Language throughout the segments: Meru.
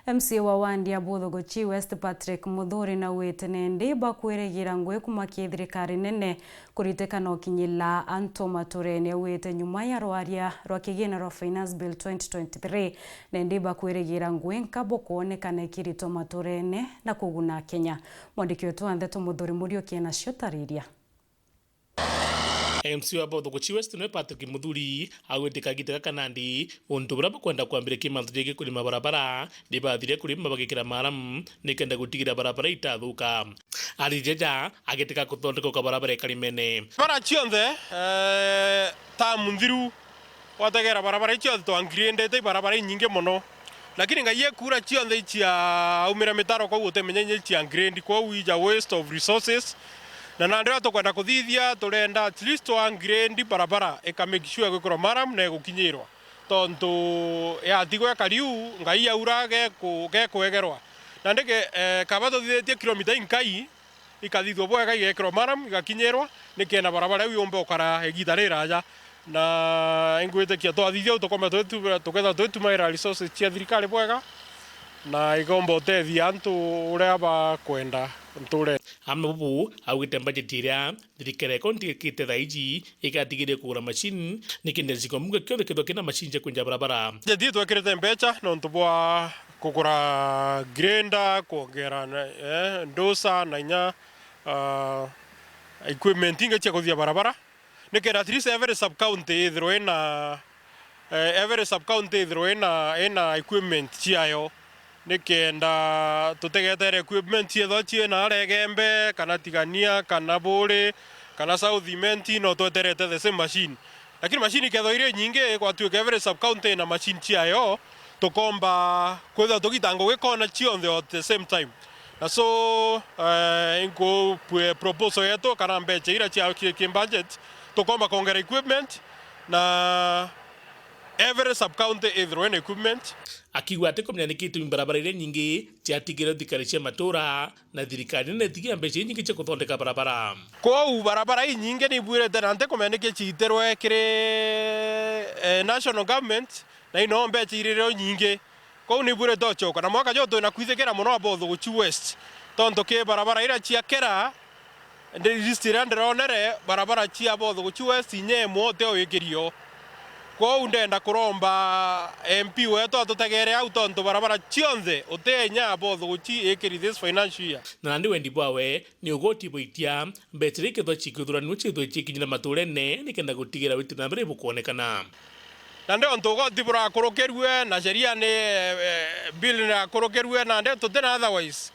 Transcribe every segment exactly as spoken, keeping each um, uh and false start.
M C A wa wandi ya Buthuguchi West Patrick Muthuri naugite nendi bakwirigira ngugi kuma ki thirikari nene kuritikana ukinyila antu maturene. Augite nyuma ya rwaria rwa kigina rwa Finance Bill twenty twenty-three, nendi bakwirigira ngugi nka bukwonekana ikiritwa maturene na kuguna Akenya. Mwandiki wetu wa ndeto Muthuri Muriuki enacio tariria. M C A wa Buthuguchi West niwe Patrick Muthuri augite kagita gaka nandi untu buria bukwenda kwambirikia mantu jengi kurima barabara, ni bathire kurima bagikira maramu nikenda gutigira barabara itathuka. Ari jaja agiteka kuthondeka uka barabara ikarimene. Bara cionthe, eh, tamu nthiru, wategera barabara icio cionthe twa grade-ete ibarabara inyingi mono. Lakini ngai ekura cionthe icia aumira mitaro kwou utemenya inya icia grade, kwou ija waste of resources. Na nandi uria tukwenda kuthithia, turenda at least twa grade barabara ika make sure gwikirwa maramu na igukinyirwa. Tontu yatigwa ikariu, ngai aura geku-, gekwegerwa. Nandi ke-, eh, kaba tuthithitie kilomita inkai, ikathithua bwega, igekirwa maramu, igakinyirwa, nikenda barabara iu yumbe ukara igita riraja. Na ingwitikia twathithia uu tukomba twitu-, tukethirwa twitumaira resources cia thirikari bwega, na igomba utethia antu uria bakwenda nture. Amwe bubu augite budget iria thirikari ya kaunti ikite thaa iji igatigiria kugura machine, nikenda cikombuga kionthe kethirwa kina machine cia kwenja barabara. Budget ii twekirite mbecha nontu bwa kugura grader, kwongera na, eh, dozer na inya, ah, equipment ingi cia kuthia barabara. Nikenda at least every sub county ithirwe ina, eh, every sub county ithirwe ina, ina equipment ciayo. Nikenda tutegetere equipment ciethwa ciina aria Igembe, kana Tigania, kana Buuri, kana South Imenti, no tweterete the same machine. Lakini machine ikethwa iri nyingi, gwatuika every sub county ina machine ciayo, tukomba kwithirwa tugita ngugi kona cionthe at the same time. Na so, eh, inkupu-, proposal yetu kana mbecha iria cia ki, ki budget, tukomba kongera equipment na every sub county ithirwe na equipment. Akiuga ati kumenya niki itumi barabara iria nyingi ciatigirwe thirikari cia matura na thirikari nene itigia mbecha inyingi cia kuthondeka barabara. Kwou barabara inyingi ni ibwirite na ntikumenya niki ciitirwe kiri, eh, national government, na ino mbecha iririo nyingi. Kwou ni ibwirite ucoka. Na mwaka juu twina kwithikira mono Abothuguchi West. Tontu ki barabara iria cia Kera, ndi list iria ndironere, barabara cia Abothuguchi West inya imwe uteo wikirio. Kwou ndenda kuromba M P wetu atutegere au, tontu barabara cionthe uti inya Abothuguchi ikiri this financial year. Na nandi wendi bwawe ni ugoti bwitia mbecha iria ikethwa cikwithuranua ciithwe cikinyira maturene nikenda gutigira witi na mbere bukwonekana. Na ndi ontu ugoti burakurukirue na sheria ni, eh, bill ni yakurukirue, na ndi tuti na otherwise.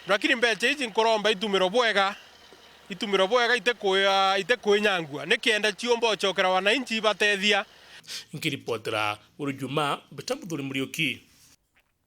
Lakini mbecha iji nkuromba itumirwe bwega, itumirwe bwega, itikuya, itikwinyangua, nikenda ciumba ucokera wananchi ibatethia. Nkiripotera Uru Juma, mbeta Muthuri Muriuki.